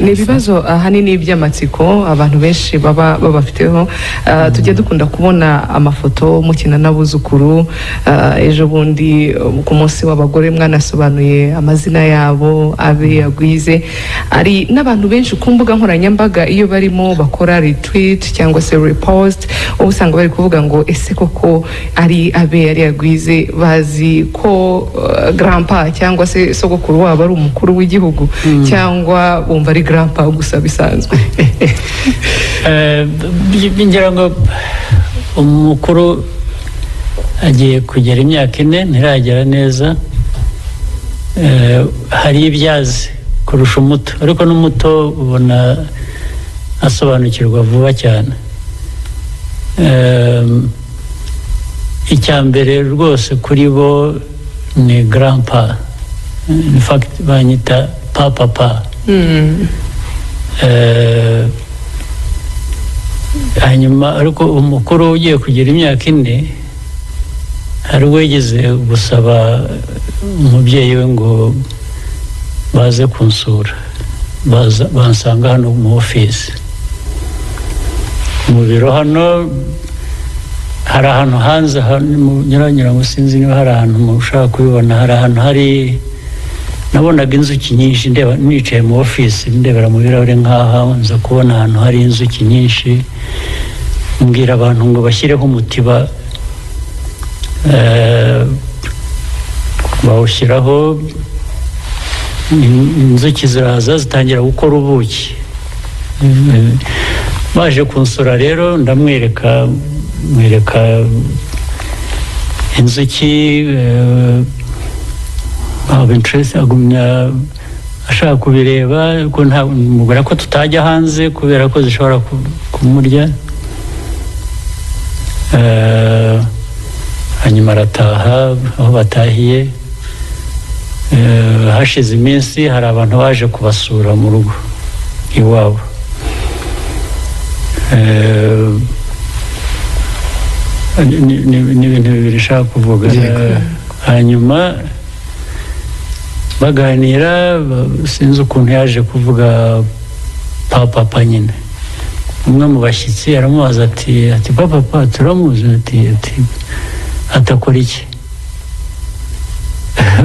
Ni ibibazo ahanini by'amatsiko abantu benshi baba babafiteho. Tujya dukunda kubona amafoto mukina n'abuzukuru. Ejo bundi ku munsi w'abagore mwanasobanuye amazina yabo, Abe, Agwize. Ari n'abantu benshi ku mbuga nkoranyambaga, iyo barimo bakora retweet cyangwa se repost, uba usanga bari kuvuga ngo: "Ese koko ari Abe, ari Agwize, bazi ko grandpa cyangwa se sogokuru wabo ari umukuru w'igihugu, cyangwa bumva ari grandpa gusa bisanzwe?" Ngira ngo umukuru agiye kugera imyaka 4, ntiragera neza. Hari ibyo azi kurusha umuto, ariko n'umuto ubona asobanukirwa vuba cyane. Icya mbere rwose kuri bo ni grandpa. In fact, banyita papa pa. Hanyuma ariko umukuru ugiye kugira imyaka 4, hari ubwo yigeze gusaba umubyeyi we ngo baze kunsura. Baza bansanga hano mu ofisi, mu biro hano. Hari ahantu hanze nyuranyura ngo sinzi niba hari ahantu mushaka kubibona. Hari ahantu hari, nabonaga inzuki nyinshi, ndeba nicaye mu ofisi, ndebera mu birahure nk'aha, nza kubona ahantu hari inzuki nyinshi, mbwira abantu ngo bashyireho umutiba. Bawushyiraho, inzuki ziraza zitangira gukora ubuki. Baje kunsura rero, ndamwereka, mwereka inzuki. Aba interest, agumya ashaka kubireba, ariko mubwira ko tutajya hanze kubera ko zishobora kumurya. Hanyuma arataha. Aho batahiye, hashize iminsi hari abantu baje kubasura mu rugo iwabo. Ni ibintu bibiri nshaka kuvuga. Hanyuma baganira, sinzi ukuntu yaje kuvuga papa nyine. Umwe mu bashyitsi aramubaza ati: "Papa turamuzi?" Ati: "Atakora iki?"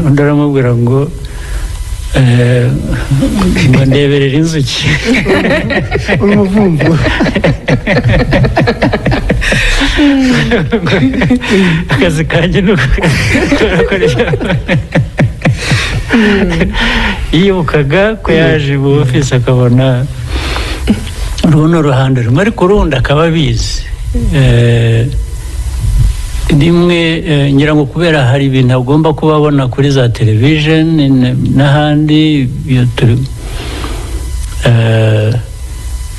Undi aramubwira ngo "Ndeberera inzuki." Uri umuvumvu. Akazi kanjye ni ugukoresha. Yibukaga ko yaje mu ofisi akabona runo ruhande rumwe, ariko urundi akaba abizi. Rimwe ngira ngo kubera hari ibintu agomba kuba abona kuri za television n'ahandi, iyo turi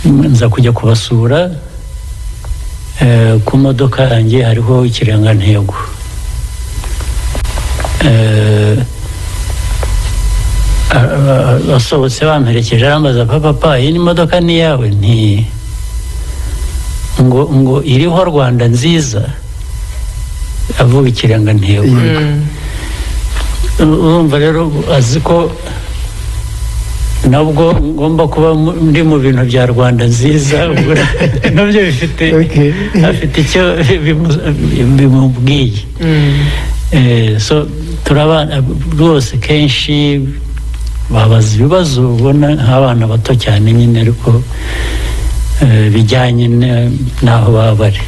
nza kujya kubasura, ku modoka yanjye hariho ikirangantego. Asohotse bamperekeje, arambaza: "Papa pa, iyi ni modoka ni iyawe?" Nti ngo iriho Rwanda Nziza, avuga ikirangantego. Urumva rero azi ko nabwo ngomba kuba ndi mu bintu bya Rwanda Nziza. Ubwo nabyo bifite afite icyo bimubwiye. So turabana rwose, kenshi babaza ibibazo ubona nk'abana bato cyane nyine, ariko bijyanye n'aho baba bari.